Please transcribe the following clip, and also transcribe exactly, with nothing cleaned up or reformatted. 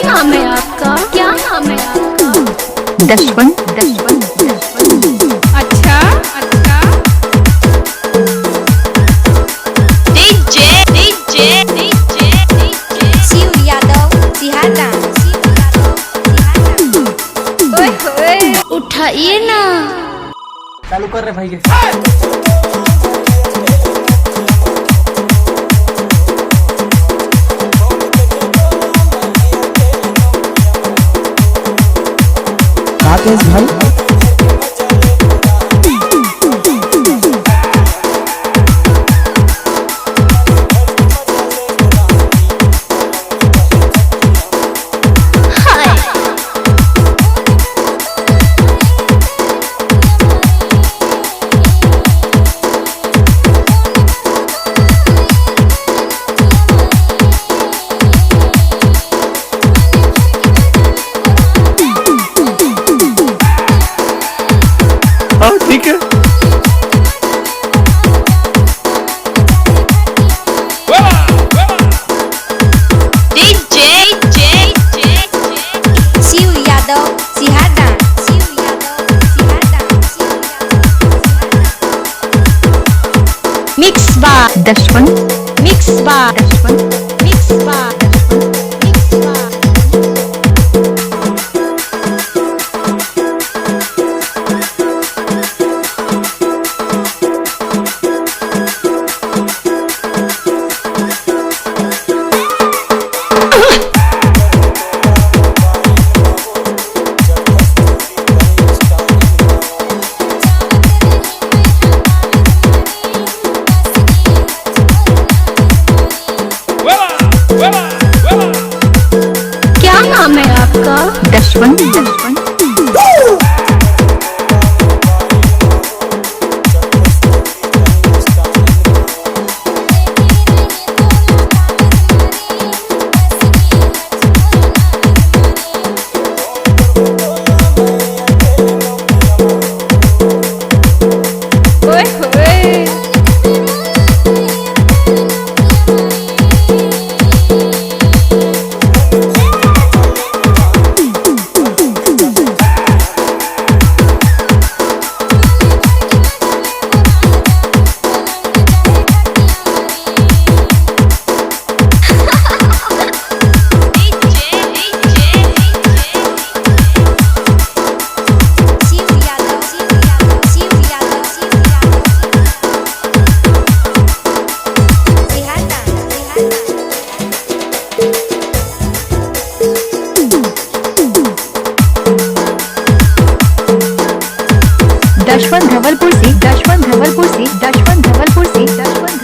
नाम है आपका? क्या नाम है आपका? दशवन, दशवन, दशवन। अच्छा, अच्छा। DJ, DJ, DJ, DJ. Shiv Yadav, Sihardan. Shiv Yadav, Sihardan. ओए होए। उठाइए ना। चालू कर रे भाई के। राकेश भाई। हाँ, ठीक है। DJ, DJ, DJ. Shiv Yadav, Sihardan. Shiv Yadav, Sihardan. Shiv Yadav, Sihardan. Mix by Dashvan, mix by Dashvan, mix by Dashvan, mix by Dashvan. क्या नाम है आपका? दशवन, दशवन। दशवन धवलपुर से, दशवन धवलपुर से, दशवन धवलपुर से, दशवन